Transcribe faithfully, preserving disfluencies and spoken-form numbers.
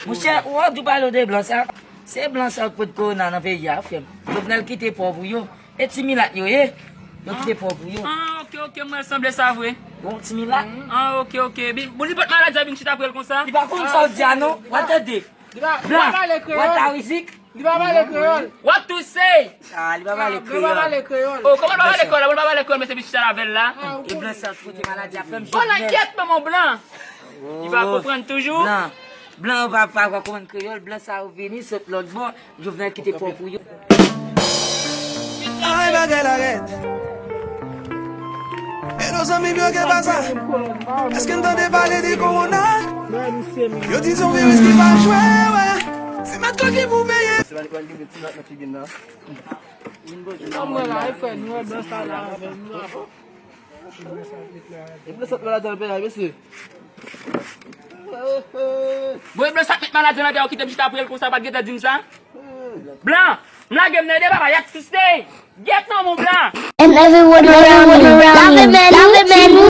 Monchè, ou wè w di w pale de blan sa? Se blan sa k pote kowona nan peyi a, frè m. Jovenel kite pòv ou yo. E ti milat yo ye. Yo kite pòv ou yo. Ah, ok, ok, mwen sanble sa vre. Bon, ti milat. Ah, ok, ok. Bon, li pot maladi a vin chita prè l konsa? Li pa konn sa w di a non. W a tande. Blan, w a tande. Li pa pale kreyòl. What to say? Ah, li pa pale kreyòl. Oh, kòman l pa pale kreyòl la? Bon, l pa pale kreyòl, men se vin chita avè l la. E blan sa k pote maladi a, frè m. Bon, Jovenel. Langyèt, men mon blan. Li pa konprann toujou? Blan. Blan yo pa, pa, pa konprann kreyòl, blan sa yo vini sot lòt bò, Jovenel kite pòv pou yo. Ay, bagay la rèd. E nou zanmi m yo gen pa sa. Èske n tande pale de kowona? Yo di se yon viris ki pa jwe, wè. Se mèt kò ki pou peye. Se pa li pran gen ti nòt nan figi n nan. Sa mwen la, e fè nou wè blan sa la avè nou la. E blan sa t maladi an peyi a, mesye. Bon, e blan sa t met maladi an peyi a, ou kite m chita prè l konsa, pa t gentan di m sa? Blan, m lage m nan ede papa, y a eksiste. Gyèt non, mon blan. And everyone around me. Lave men nou. Lave men nou.